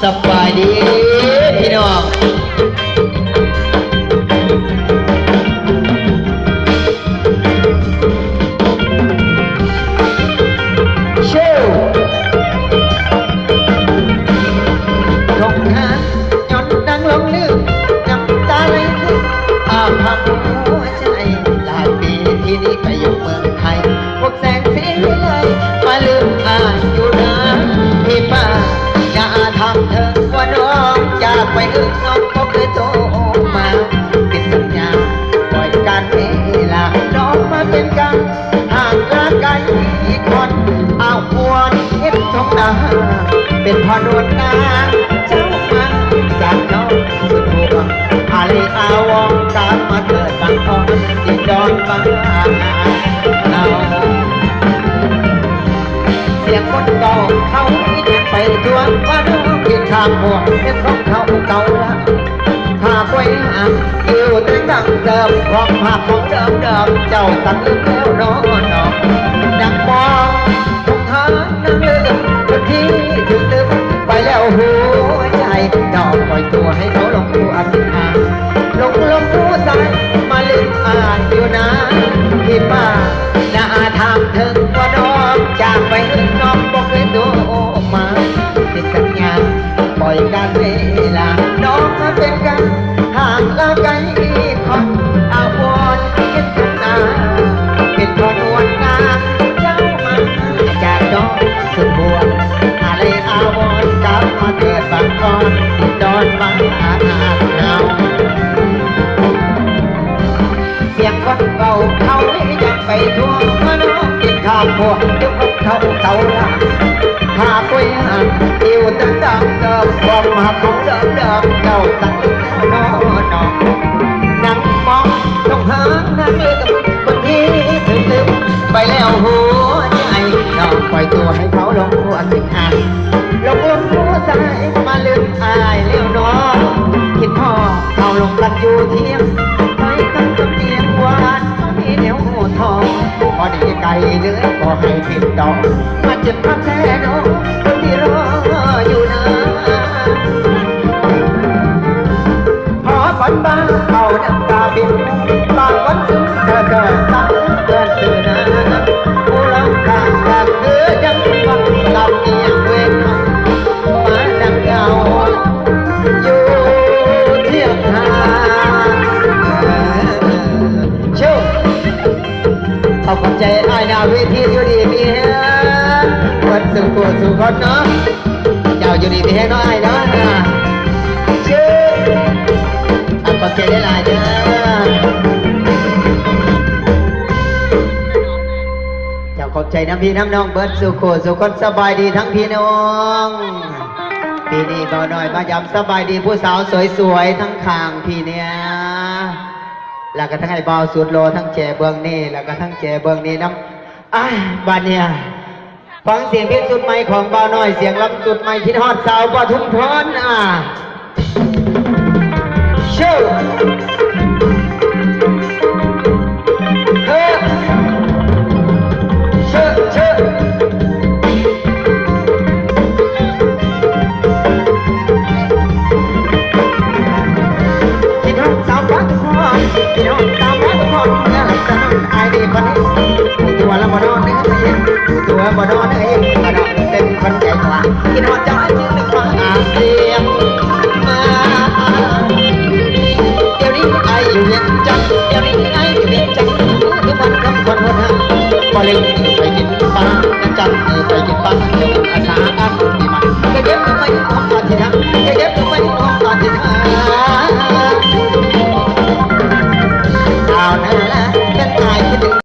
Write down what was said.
ສະບາຍດີພີ່ນ້ອງ ໂຊ ທົ່ງຫາຍ້ອນນາງຫຼົງລືມ ນ້ຳຕາໄຫຼເຊ ອາພັບຫົວໃຈ ຫຼາຍປີທີ່ນີ້ໄປຢູ່ເມືອງໄທ ພວກແສງສີວິໄລ ມາລືມອາຍຢູ່ນາ ທີ່ປ່າ ຢ່າຖາມເຖິງວ່ານ້ອງຈາກໄປອື່ນ ນ້ອງບໍ່ເຄີຍໂທມາ ເປັນສັນຍາ ປ່ອຍການເວລາ ນ້ອງມາເປັນການ ຫ່າງລາໄກຄອນ ອາວອນເຮັດທົ່ງນາ ເປັນພໍ່ນວນນາ ເຈົ້າມາຈາກນ້ອງສຸດຫົວ ອາໄລອາວອນກາມາເກີດບັງອອນ ທີ່ດອນບາງເຮົາ ສຽງຄົນເວົ້າເຂົາແຍກໄປທົ່ວ ວ່ານ້ອງກິນຂ້າວໂພດ ເຮັດຂອງເຂົາເກົ່າລະ ຖ້າປ່ອຍຫາ ຢູ່ແຕ່ດັ່ງເດີມ ຄວາມຮັກຂອງເດີມເດີມ ເຈົ້າຕັດລືມແລ້ວເນາະ ເນາະ ນັກມອງ ສອງຫານາງເລີມ ຄົນທີ່ຖືກລືມໄປແລ້ວຫົວໃຈ ນ້ອງປ່ອຍຕົວໃຫ້ເຂົາຫຼົງຫົວສິນຫາ ຫຼົງຫຼົງຜູ້ຊາຍ ມາລືມອາຍຢູ່ນາ ທີ່ປ່າ ໜ້າຖາມເຖິງວ່ານ້ອງຈາກໄປເຮືອນ ນ້ອງບໍ່ເຄີຍໂທມາ ເປັນສັນຍາ ປ່ອຍການເວລາ ນ້ອງມາເປັນການ ຫ່າງລາໄກຄອນ ອາວອນເຮັດໜ້າ ເປັນພໍ່ນວນນາ ເຈົ້າມາຈາກດອນສຸດບວນ ອາໄລອາວອນກັບມາເກີດບັງອອນ ທີ່ດອນບາງເຮົາ ສຽງຄົນເວົ້າເຂົາຍັງໄປທົ່ວ ມານ້ອງກິນຂ້າວໂພດ ຢູ່ຄົນເຖົ້າເຕົາຫຼ້າ ຖ້າປ່ອຍຫາ ຢູ່ແຕ່ດຳເດີມ ຄວາມຮັກຂອງເດີມເດີມ ເຈົ້າຕັດລືມແລ້ວເນາະ ນ້ອງ ນັ່ງມອງ ສອງຫານາງເລີມ ຄົນທີ່ຖືກລືມໄປແລ້ວຫົວໃຈ ນ້ອງປ່ອຍຕົວໃຫ້ເຂົາຫຼົງຫົວສິນຫາ ຫຼົງຫຼົງຜູ້ຊາຍ ມາລືມອາຍແລ້ວເນາະ ຄິດພໍດເຂົາຫຼົງກັນຢູ່ທຽງ ໄປກັນສຳນຽງຫວານ ບໍ່ມີແນວທອງ ພໍດີໄກເໜືອ ບໍ່ໃຫ້ຜິດຕ້ອງ ມາເຈັບຄັກແທ້ເນາະ ຄົນທີ່ລໍຢູ່ນາ ພໍຝັນບ້າເອົານ້ຳຕາປິດ ບາງວັນຊຶມເທີເທີ ຕັ້ງເຮືອນຊື້ນາ ຜູ້ລອງຂ້າງກະຄືຍັງຫວັງ ລຳນຽງເວນ ມານັ່ງເຫງົາ ຢູ່ທຽງທາງ ເຊີ ຂໍຂອບໃຈອ້າຍໜ້າເວທີ ຢູ່ດີມີແຮງ ເບິດສູ່ຜູ້ສູ່ຄົນເນາະ ເຈົ້າຢູ່ດີມີແຮງເນາະອ້າຍເນາະ ເຊີ ອາ ຂອບໃຈຫຼາຍໆເດີ ເຈົ້າ ຂອບໃຈນຳພີ່ນຳນ້ອງເບິດສູ່ຜູ້ສູ່ຄົນ ສະບາຍດີທັງພີ່ນ້ອງ ປີນີ້ບ່າວນ້ອຍມາຢາມ ສະບາຍດີຜູ້ສາວສວຍໆ ທັງຂ້າງພີ່ເນຍ ແລ້ວກໍທັງອ້າຍບ່າວສຸດຫຼໍ່ ທັງແຈເບື້ອງນີ້ ແລ້ວກໍທັງແຈເບື້ອງນີ້ນຳ ອາ ບາດເນຍ ຟັງສຽງເພງຊຸດໃໝ່ຂອງບ່າວນ້ອຍ ສຽງລຳຊຸດໃໝ່ ຄິດຮອດສາວປະທຸມພອນ ອາ ເຊີ ເອີ ເຊີ ເຊີ ຄິດຮອດສາວປະທຸມພອນ ຄິດຮອດສາວປະທຸມພອນ ເມື່ອຫຼັບຕານອນ ອ້າຍເດ ຄົນນີ້ ຮູ້ຕົວລະບໍ່ນໍເອີຍ ຮູ້ຕົວບໍ່ນໍເອີຍ ກະດອກເຕັ້ນຄົນໃຈກວ້າງ ຄິດຮອດເຈົ້າອ້າຍຈຶ່ງນຶກວ່າອາສຽງມາ ດຽວນີ້ອ້າຍຢູ່ວຽງຈັນ ດຽວນີ້ອ້າຍຢູ່ວຽງຈັນ ທຸກວັນຄຳຂວັນຫົວໜ້າ ບໍ່ເລັງໄປກິນປາ ຈັນໄປກິນປາ ດຽວອາສາອັນ